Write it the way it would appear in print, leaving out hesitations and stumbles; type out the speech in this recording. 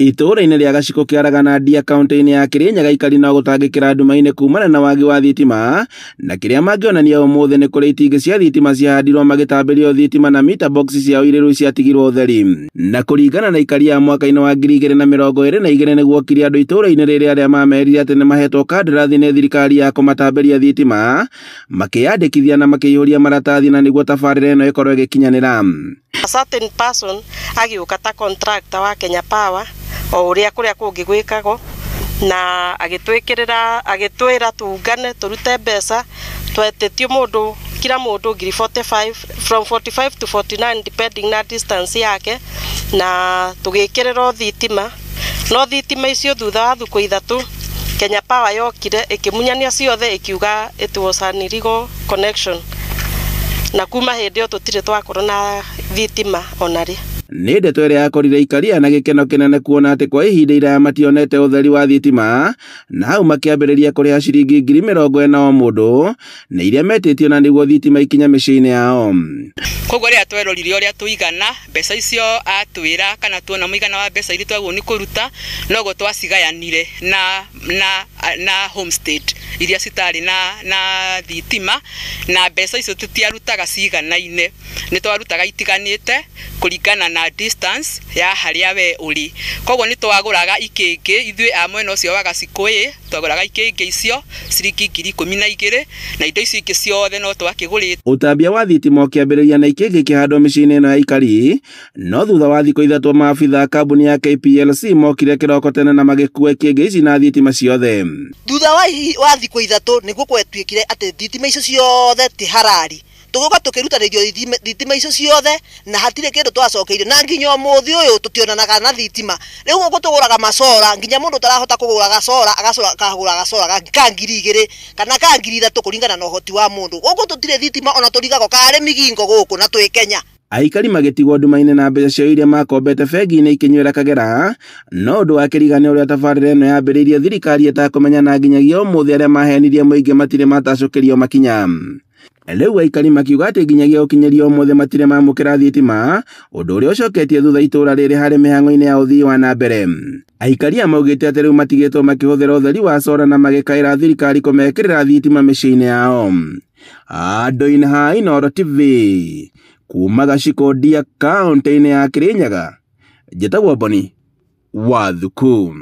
Itũũra-inĩ rĩa Gacikũ kĩaragana Ndia kaunti-inĩ ya Kirinyaga aikari no gũtangĩkĩra nduma-inĩ kumana na wagi wa thitima na kĩrĩa mangĩonania ũmũthĩ nĩ kũrĩ itingĩ cia thitima ciahandirwo magĩtambĩrio thitima na meter box ciao irĩ rĩu ciatigirwo ũtheri. Na kũringana na aikari a mwaka-inĩ wa 2022 nĩguokire andũ itũũra-inĩ rĩrĩ arĩa mamerire atĩ nĩmahetwo kandarathi nĩ thirikari ya kũmatambĩria thitima makĩyandĩkithia na makĩihũria maratathi na nĩguo tabarĩra ĩno ĩkorwo ĩgĩkinyanĩra. A certain person agĩũka ta contractor wa Kenya Power o ũrĩa kũrĩa kũngĩ gwĩkagwo na agĩtwĩkĩrĩra agĩtwĩra tungane tũrute mbeca twetĩtio mũndũ kila mũndũ ngiri 45 from 45 to 49 depending na distance yake na tũgĩkĩrĩrwo thitima no thitima icio thutha wa thukũ ithatũ Kenya Power yokire ĩkĩmunyania ciothe ĩkiuga it was an illegal connection na kuma hĩndĩ ĩyo tũtirĩ twakorwo na thitima ona rĩ. Nĩ ndeto ĩrĩa yakorire ikaria na gĩkeno kĩnene kuona atĩ kwa ihinda iraya mationete ũtheri wa thitima na hau makĩambĩrĩria kũrĩha ciringi 40,000 o mũndũ na iria metĩtio na nĩguo thitima ikinye mĩciĩ-inĩ yao. Koguo rĩrĩa twerorire ũrĩa tũigana mbeca icio atwĩra kana tuona mũigana wa mbeca iria twagwo nĩ kũruta noguo twacigayanire na homestead iria citarĩ na thitima na mbeca icio tũtiarutaga ciganaine nĩ twarutaga itiganĩte kũringana na distance ya harĩa we ũrĩ. Koguo nĩ twagũraga ikĩngĩ ithuĩ a mwena ũcio wa Gacikũ twagũraga ikĩngĩ icio ciringi 12,000 na indo icio ingĩ ciothe no twakĩgũrĩte. Ũtambia wa thitima ũkĩambĩrĩria na ikĩngĩ kĩhandwo mĩciĩ-inĩ ĩno ya aikari no thutha wa thikũ ithatũ maabitha a kambuni ya KPLC mokire kĩroko tene na magĩkua ikĩngĩ ici na thitima ciothe. Thutha wa thikũ ithatũ nĩguo gwatuĩkire atĩ thitima icio ciothe ti harari tũgũka tũkĩrutanĩrio thitima icio ciothe na hatirĩ kĩndũ twacokeirio na nginya ũmũthĩ ũyũ tũtionanaga na thitima. Rĩu gũkũ tũgũraga macora nginya mũndũ ũtarahota kũgũra gacora akagũra gacora ka 2,000 kana ka 3,000 kũringana na ũhoti wa mũndũ. Gũkũ tũtirĩ thitima ona tũrigagwo karĩ migingo gũkũ na twĩ Kenya. Aikari magĩtigwo nduma-inĩ na mbeca ciao iria makombete bengi-inĩ ikĩnyuĩra kagera no ũndũ wa kĩrigania ũrĩa tabarĩra ĩno yambĩrĩirie thirikari ĩtakũmenya na nginyagia ũmũthĩ arĩa mahenirie mũingĩ matirĩ matacũkĩrio makinya. Rĩu aikari makiuga atĩ nginyagia ũkinyĩria ũmũthĩ matirĩ mamũkĩra thitima ũndũ ũrĩa ũcoketie thutha itũũra rĩrĩ harĩ mĩhang'o-inĩ ya ũthii wa na mbere. Aikari aya maugĩte atĩ rĩu matigĩtwo makĩhũthĩra ũtheri wa cora na magĩkaĩra thirikari kũmekĩrĩra thitima mĩciĩ-inĩ yao. Andũ-inĩ ha Inooro TV kuma Gacikũ Ndia kaunti-inĩ ya Kirinyaga, njĩtagwo Boni wa Thuku.